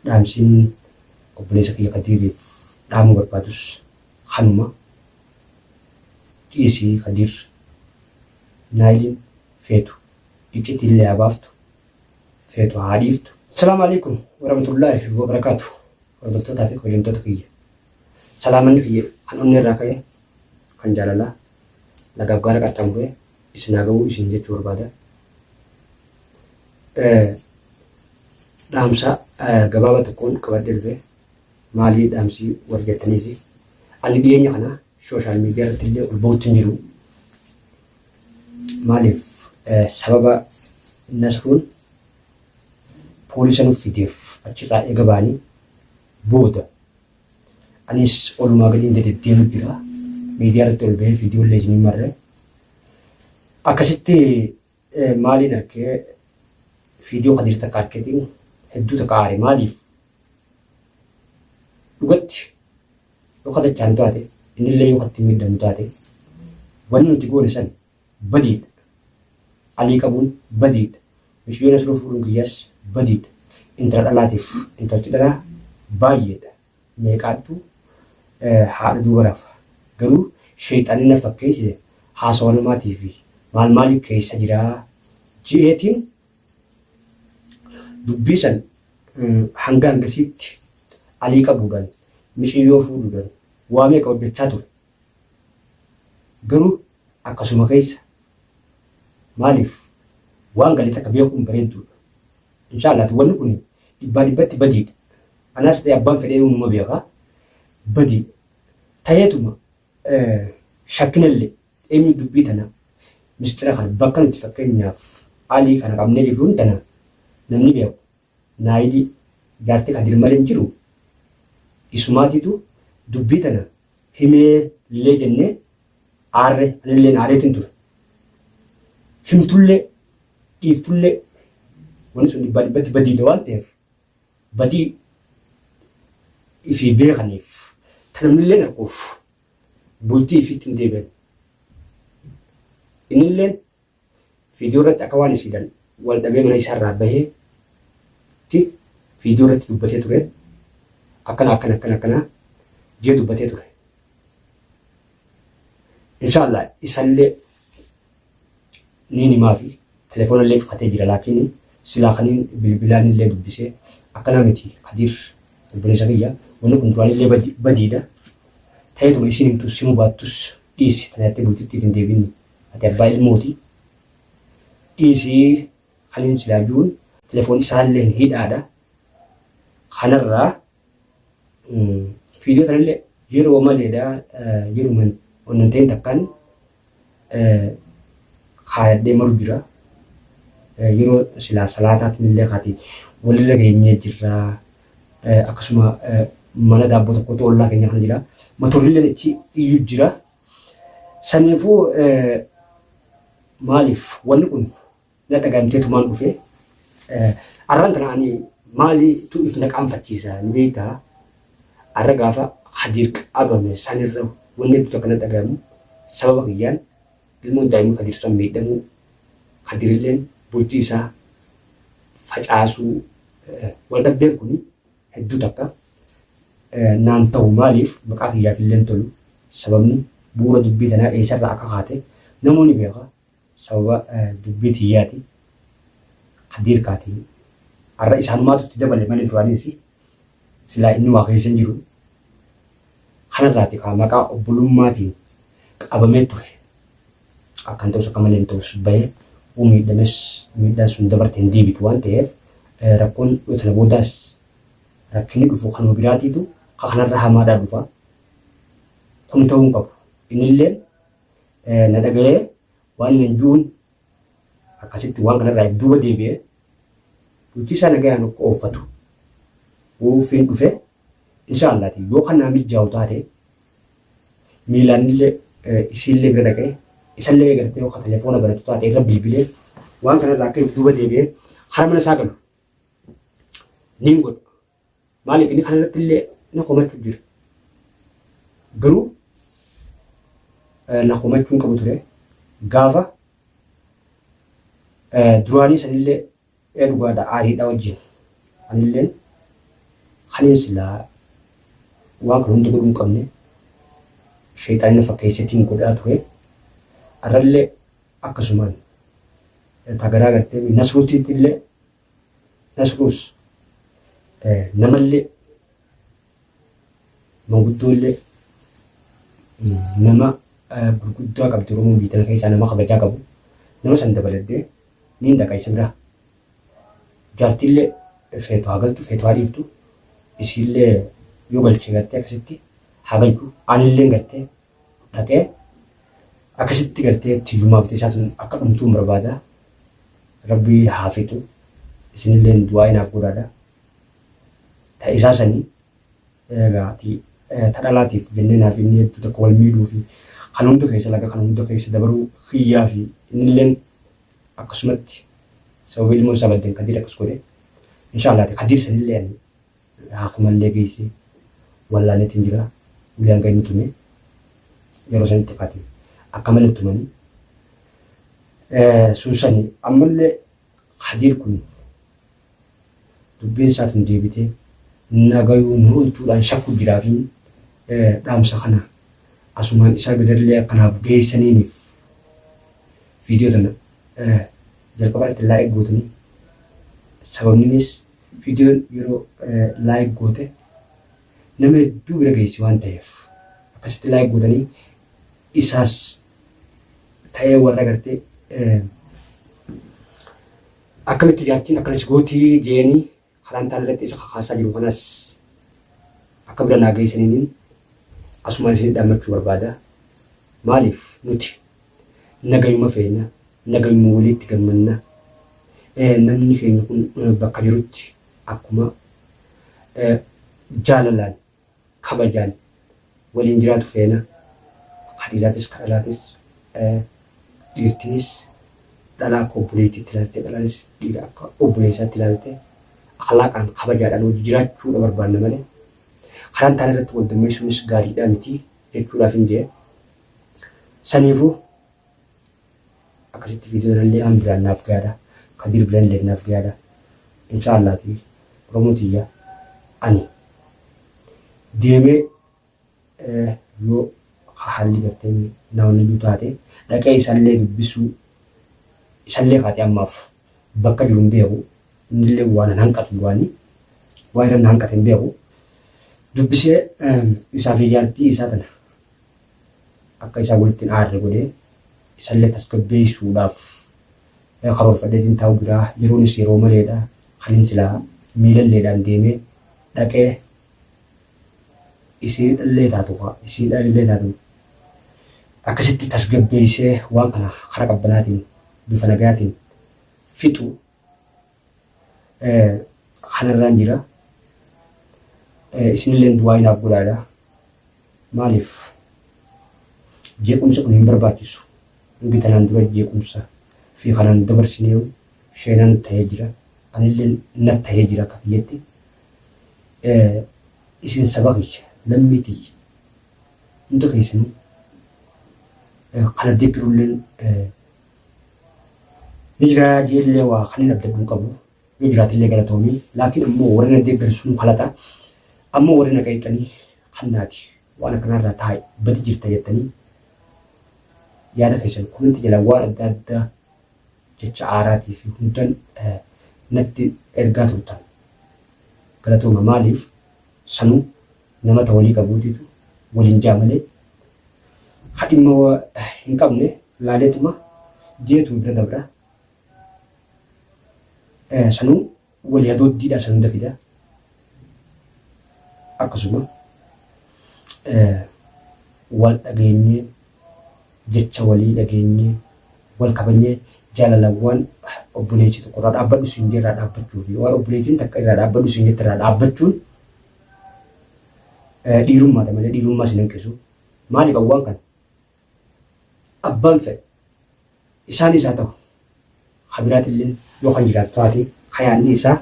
Dhaamsiin obboleessa kiyya Kadiiriif dhaamuu barbaadus kanuma. Dhiisi Kadiir Naayiliin feetu iccitiillee haa baaftu feetu haa dhiiftu. Assalaamu Aleykum Warahmatullaahi Wabarakaatuh Hordoftootaa fi kabajamtoota kiyya Salaamanni kiyya kan onnee irraa ka'e kan jaalalaa lagaaf gaara qaxxaamuree isin haa ga'uu isin jechuu barbaada. Dhaamsa gabaabaa tokkoon qabadhee dhufe. Maalii dhaamsi warri jettaniisi. Ani dhiyeenya kana sooshaal miidiyaa irratti illee ol ba'utti hin jiru. Maaliif sababa Nasruun poolisa nuuf fideef achirraa eega ba'anii booda anis olumaa gadiin dededdeemu jira. Miidiyaa irratti ol ba'ee viidiyoo illee isin hin marre. Akkasitti maaliin arkee viidiyoo Kadiir takka arkeetiin hedduu takka aare. Maaliif dhugatti yoo kadachaanu taate innillee yoo katti miidhamu taate wanni nuti goone san badiidha. Alii qabuun badiidha. Mishiyyoo Nasruu fuudhuun kiyyaas badiidha. Intala dhalaatiif intalti dhalaa baay'eedha. Meeqaattu haadha duuba rafa. Garuu sheeyxaanni na fakkeeyse haasawa namaatii fi maal maali keeysa jiraa je'eetiin dubbii san hanga hangasiitti alii qabuudhaan miciyyoo fuudhuudhaan waa meeqa hojjachaa ture. Garuu akkasuma keeysa maaliif waan gale takka beekuun bareedduudha. Inshaa Allaah wanni kun dhibbaa dhibbatti badiidha. Anaas ta'e abbaan fedhee numa beeka. Badiidha. Taheetuma shakkinallee eenyu dubbii tana misxira kana bakka nuti fakkeenyaaf Alii kana qabnee jirruun tana namni beeku Naayilii jaartii Kadir malee hin jiru isumaatiitu dubbii tana himee illee jennee aarre anilleen aareetiin ture. Himtullee dhiiftullee wanni sun dhibbaa dhibbatti badiidha waan ta'eef badii ifii beekaniif ta namnilleen arkuuf bultii ifiitti hin deebi'an. Innilleen viidiyoo irratti akka waan isiidhaan wal dhabee mana isaarraa bahee ti viidiyoo irratti dubbatee ture. Akkana akkana akkana akkana jee dubbatee ture. Inshaallah isallee niin himaafi telefoona illee cufatee jira laakiin silaa kaniin bilbilaan illee dubbisee akkanaa miti Kadiir obboleessa kiyya wanni kun duraan illee badiidha ta'eetuma isiin himtus himuu baattus dhiisi tana jettee bultittiif hin deebinni ati abbaa ilmooti dhiisi kaniin silaa juun telefoon isaallee hidhaadha kanarraa Viidiyoo tanallee yeroo maleedha yeruma onnan ta'in takkaan kaayadhee maru jira. Yeroo silaa salaataatiin illee kaati walirra geenyee jirra. Akkasuma mana daabboo tokkotu ollaa keenya kana jira. Motorrilleen achi iyyuu jira. Saniifuu maaliif wanni kun na dhagayamteetumaan dhufe. Arraan tana ani maalitu if na qaanfachiisa ni beektaa? Arra gaafa Kadiir qabame sanirra wanni hedduu takka na dhagayamu sababa kiyyaan ilmoon daa'imni Kadiir san miidhamuu Kadiirilleen bultii isaa facaasuu wal dhabdeen kuni hedduu takka naan tahu maaliif maqaa kiyyaafillee hin tolu sababni bu'uura dubbii tanaa eessarraa akka kaate namuu ni beeka. Sababa dubbii tiyyaati Kadiir kaati arra isaanumaatu itti dabale malee duraaniis silaa inni waa keessa hin jiru. Kanarraati kaa maqaa obbolummaatiin qabamee ture. Akkan ta'us akka malee hin ta'us bahee uu miidhames miidhaan sun dabarte hin deebitu waan ta'eef rakkoon yoo tana boodaas rakkinni dhufu kanuma biraatiitu ka kanarra hamaadhaa dhufa. Kun ta'uu hin qabu. Innilleen na dhaga'ee waan nan ju'uun akkasitti waan kanarraa duuba deebi'ee bultii isaa nagayaan akka ooffatu uufiin dhufe insha Allaati yoo kan naa mijjaa'u taate miilaanillee isiillee bira dhaqee isallee gartee yoo telefoona banatu taate irra bilbilee waan kanarraa akka duuba deebi'ee karaa mana isaa galu niin godha. Maaliif inni kana irratti illee na komachuu jira. Garuu na komachuu hin qabu ture. Gaafa duraanii sanillee dhugaadha aariidha wajjin. Anilleen Kaniin silaa waan kana hunda godhuu hin qabne sheeyxaanni na fakkeesseetiin godhaa ture. Arrallee akkasumaan ta garaa gartee nasruutiitti illee nasruus namallee manguddoollee nama gurguddaa qabdi Oromoon biyya tana keessaa nama kabajaa qabu nama san dabaladhee niin dhaqa isa bira. Jaartiillee feetu haa galtu feetu haa dhiiftu isiillee yoo galche gartee akkasitti haa galchu anillee gartee dhaqee akkasitti gartee tiyyumaa fi isaa tun akka dhumtuun barbaada. Rabbi haa fixu isinillee du'aa inaaf godhaadha. Ta isaa sanii egaa ti ta dhalaatiif jennee naaf inni hedduu takka wal miidhuu fi kan hunda keessa laga kan hunda keessa dabaruu kiyyaa fi innilleen akkasumatti sababa ilmoo isaa badden Kadiir akkas godhe. Insha Allah Kadiir sanillee ani haakimallee geessee wallaaneetiin jira ulee hanga inni tume yeroo sanitti kaate akka malee tumanii sun sani ammallee Kadiir kun dubbiin isaa tun deebitee nagayuu nu ooltuudhaan shakku jiraa fi dhaamsa kana asumaan isaa birallee akkanaaf geessaniiniif viidiyoo tana jalqaba irratti like gootanii sababninis viidiyoon yeroo like goote nama hedduu bira geessi waan ta'eef akkasitti like gootanii isaas ta'ee warra gartee akkamitti jaartiin akkana si gootii jeeni karaan taana irratti isa kakaasaa jiru kanas akka bira naa geessaniin asumaan isin dhaammachuu barbaada. Maaliif nuti nagayuma feena, nagayuma walitti gammanna. Namni keenya kun bakka jirutti akkuma jaalalaan kabajaan waliin jiraatu feena. Ka dhiiraatis ka dhalaatis dhiirtinis dhalaa akka obboleettiitti ilaalte dhalaanis dhiira akka obboleessaatti ilaalte akhlaaqaan kabajaadhaan wajji jiraachuudha barbaanna malee karaan taane irratti wal dammeessuunis gaariidhaa miti jechuudhaaf hin jee. Saniifuu akkasitti viidiyoo tanallee an biraan naaf gayaadha. Kadiir birallee naaf gayaadha. Insha Allaati Oromoo tiyya ani deemee yoo haalli gartee namoonni du taate dhaqee isallee dubbisuu isallee kaate ammaaf bakka jiru hin beeku innillee waan an hanqatu duraanii waan irra na hanqate hin beeku dubbisee isaa fi jaartii isaa tana akka isaan walitti hin aarre godhee isallee tasgabbeessuudhaaf karoorfadheetiin taa'u jira. Yeroonis yeroo maleedha. Kanin silaa miilalleedhaan deemee dhaqee isiidhallee taatu isiidhallee taatu akkasitti tasgabbeessee waan kana karaa qabbanaatiin bifa nagaatiin fixu kanarraan jira. Isinilleen du'aa inaaf godhaadha. Maaliif jeequmsi kun hin barbaachisu. Hangi tanaan dura jeequmsa fi kanaan dabarsinee sheenaan ta'ee jira. Anillee na ta'ee jira akka kiyyatti. Isin saba kiyya, lammii tiyya. Hunda keessanuu kana deeggarulleen ni jira jeellee waa kan hin abdadhu hin qabu. Yoo jiraatillee galatoomii. Laakiin ammoo warri na deeggaru sun kalaxa. Ammoo warri na qeeqxanii kan naati waan akkanaarraa taa'i badi jirta jettanii yaada keessan komentii jala waan adda addaa jecha aaraatii fi hundan natti ergaa turtan. Galatooma maaliif sanuu nama ta walii qabuutitu waliin ja'a malee ka dhimma hin qabne laaleetuma jeetuma bira dabra. Sanuu walii hadooddiidhaa san hunda fida. Akkasuma wal dhageenyee jecha walii dhageenyee wal kabajnee jaalala waan obboleessi tokko irraa dhaabbadhu siin jee irraa dhaabbachuu fi waan obboleettiin takka irraa dhaabbadhu siin jette irraa dhaabbachuun dhiirummaadha malee dhiirummaa sin hanqisu. Maaliif waan kana abbaan fedhe isaanis haa ta'u ka biraatillee yoo kan jiraatu taate ka yaadni isaa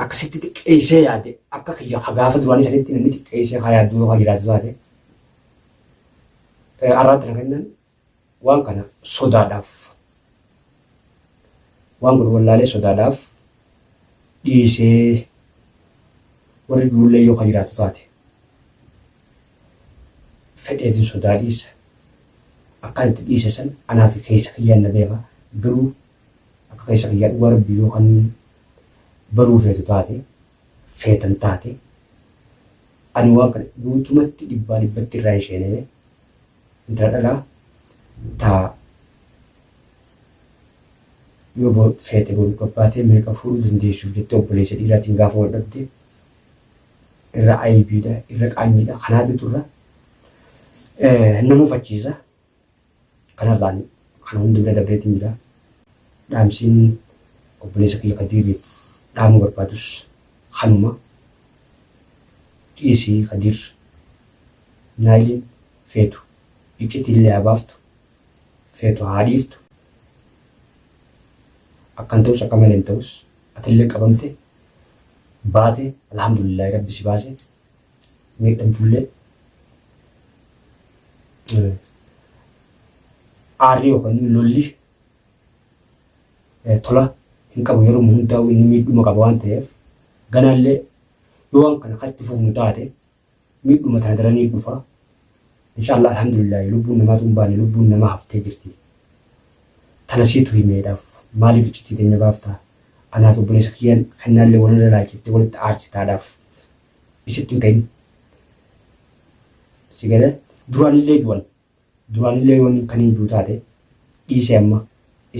akkasitti xiqqeessee yaade akka kiyya ka gaafa duraanii sanitti namni xiqqeessee ka yaaddu yoo kan jiraatu taate arraatti na kennan waan kana sodaadhaaf waan godhu wallaalee sodaadhaaf dhiisee. Warri du'ullee yoo ka jiraatu taate fedheetiin sodaa dhiisa. Akkaan itti dhiise san anaa fi keessa kiyyaan na beeka. Garuu akka keessa kiyyaa dhugaa Rabbii yoo kan baruu feetu taate, feetan taate, ani waan kana guutumatti dhibbaa dhibbatti irraa hin sheenaye. Intala dhalaa taa yoo feete boru gabbaatee meeqa fuudhuu dandeessuuf jettee obboleessa dhiiraatiin gaafa wal dhabde irra aybiidha, irra qaanyiidha. Kanaatitu irra nama mufachiisa. Kanarraan kana hunda bira dabreetiin jira. Dhaamsiin obboleessa kiyya Kadiiriif dhaamuu barbaadus kanuma. Dhiisii Kadiir Naayiliin feetu iccitiillee haa baaftu, feetu haa dhiiftu. Akkan ta'us akka malee hin ta'us atillee qabamte baate alhamdulillahi rabbi si baase miidhamtullee aarri yookaan lolli tola hin qabu yeroo hundaa'u inni miidhuma qaba waan ta'eef ganaallee yoo waan kana kan itti fufnu taate miidhuma tana daranii dhufa. Inshallah alhamdulillahi lubbuun namaatu hin baane lubbuun namaa haftee jirti. Tana siitu himeedhaaf maaliif iccitii teenya baafta? Anaaf obboleessa kiyyaan kennaallee walirra laalchiftee walitti aarsitaadhaaf isitti hin ka'in. Si galee duraanillee du'an duraanillee yoon kan hin jiru taate dhiisee amma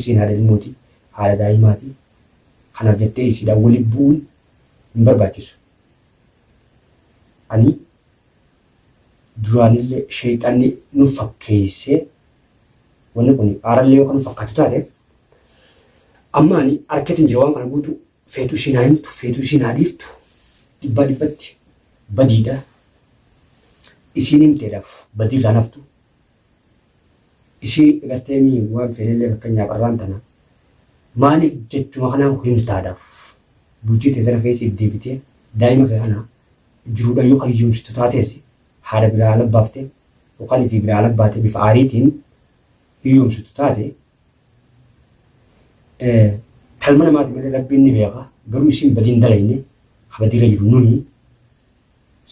isiin haadha ilmooti haadha daa'imaati kanaaf jettee isiidhaan wali bu'uun hin barbaachisu. Ani duraanillee sheeyxaanni nu fakkeessee wanni kun aarallee yoo kan nu fakkaatu taate amma ani harkeetiin jira waan kana guutuu feetu isiin haa himtu feetu isiin haa dhiiftu dhibbaa dhibbatti badiidha. Isiin himteedhaaf badii irraa naftu. Isii gartee mii waan feenellee fakkeenyaaf arraan tana maaliif jechuma kanaa himtaadhaaf bultii tee tana keessa if deebitee daa'ima kee kana jiruudhaan yoo hiyyoomsitu taates haadha biraa ala baaftee yookaan ifii biraa ala baatee bifa aariitiin hiyyoomsitu taate talma namaati malee rabbiin ni beeka garuu isiin badiin dalayne ka badiirra jiru nuyi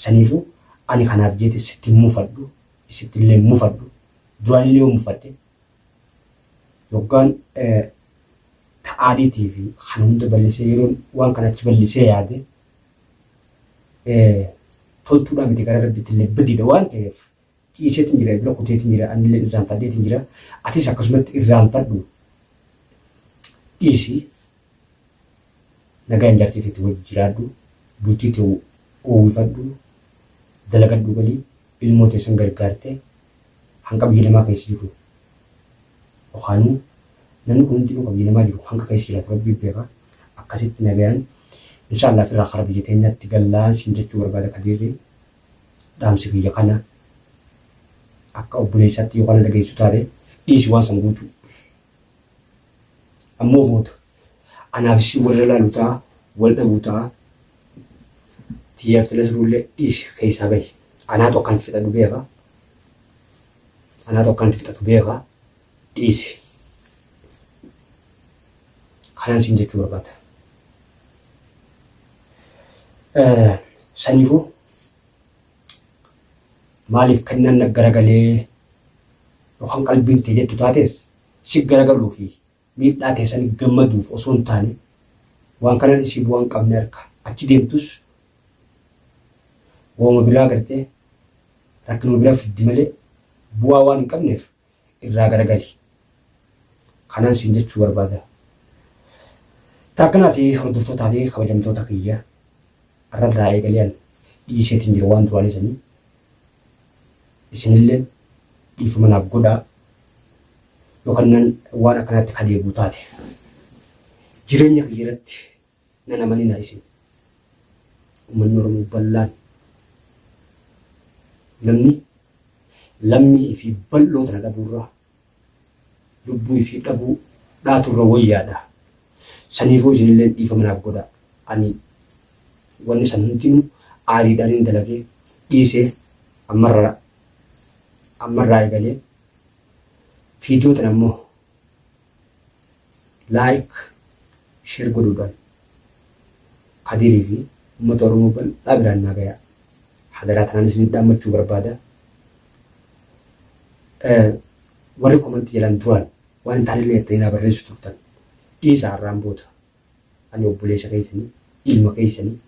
saniifuu ani kanaaf jeete sitti hin mufadhu isitti illee hin mufadhu duraan illee yoo mufadhe yoggaan ta'aariitii fi kan hunda ballisee yeroon waan kana achi ballisee yaade toltuudhaa miti gara rabbitti illee badiidha waan ta'eef dhiiseetin jira bira kuteetin jira anillee irraanfadheetin jira atis akkasumatti irraanfadhu dhiisi nagaan jaartii teeti wajji jiraadhu bultii tee oowwifadhu dalagadhu galii ilmoo teessan gargaarte hanqa biyya namaa keessa jiru yookaanuu namni kun hundinuu ka biyya namaa jiru hanqa keessa jiraatu rabbii beeka akkasitti nagayaan inshaallah firraa kara biyya teenyaatti gallaan siin jechuu barbaada kadiirri dhaamsi kiyya kana akka obboleessaatti yoo kana dhageessu taate dhiisi waan san guutuu. Ammoo booda anaaf isii walirra laalu ta'a wal dhabuu ta'a tiyyaaf tinasruullee dhiisi keessaa bahi. Anaatu akkanatti fixadhu beeka. Anaatu akkanatti fixatu beeka dhiisi. Kanaan siin jechuu barbaada. Saniifuu maaliif kennaan na garagalee yookaan qalbiin tee jettu taates si garagaluu fi miidhaa tee sani gammaduuf osoo hin taane waan kanaan isii bu'aa hin qabne harka achi deemtus wauma biraa gartee rakkinuma biraa fiddi malee bu'aa waan hin qabneef irraa garagali. Kanaan siin jechuu barbaada. Taakkanaati hordoftootaa fi kabajamtoota kiyya arrarraa eegalee an dhiiseetiin jira waan duraanii sanii. Isinilleen dhiifama naaf godhaa yookaan nan waan akkanaatti ka deebi'u taate. Jireenya kiyya irratti nan amaninaa isin. Uummanni Oromoo bal'aan namni lammii ifii bal'oo tana dhabuurra lubbuu ifii dhabuu dhaaturra wayyaadha. Saniifuu isinilleen dhiifama naaf godhaa. Ani wanni san hundinuu aariidhaanin dalagee dhiisee ammarraa ammarraa eegalee viidiyoo tana immoo like share godhuudhaan Kadirii fi Uummata Oromoo bal'aa biraan naa gayaa. Hadaraa tanaan isin dhaammachuu barbaada. Warri komantii jalaan duraan waan hin taanellee jettanii naa barreessu turtan. Dhiisaa har'aan booda. Ani obboleessa keessanii, ilma keessanii,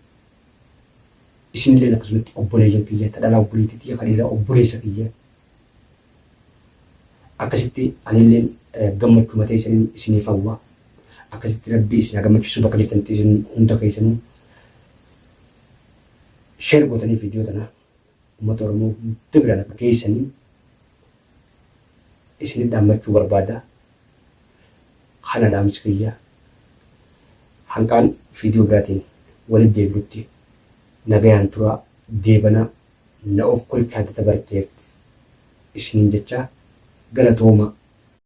isinilleen akkasumatti obboleeyyan kiyya, ta dhalaa obboleettii tiyya, ka dhiiraa obboleessa kiyya. Akkasitti anilleen gammachuma teessaniin isiniif hawwa. Akkasitti Rabbi isin haa gammachiisu bakka jirtanitti isin hunda keessanuu. Share gootanii viidiyoo tana uummata Oromoo hunda biraan akka geessanii isinit dhaammachuu barbaada. Kana dhaamsi kiyya. Hanqaan viidiyoo biraatiin walitti deebinutti nagayaan turaa deebanaa na of kolchaa dadabarteef isiniin jechaa galatooma.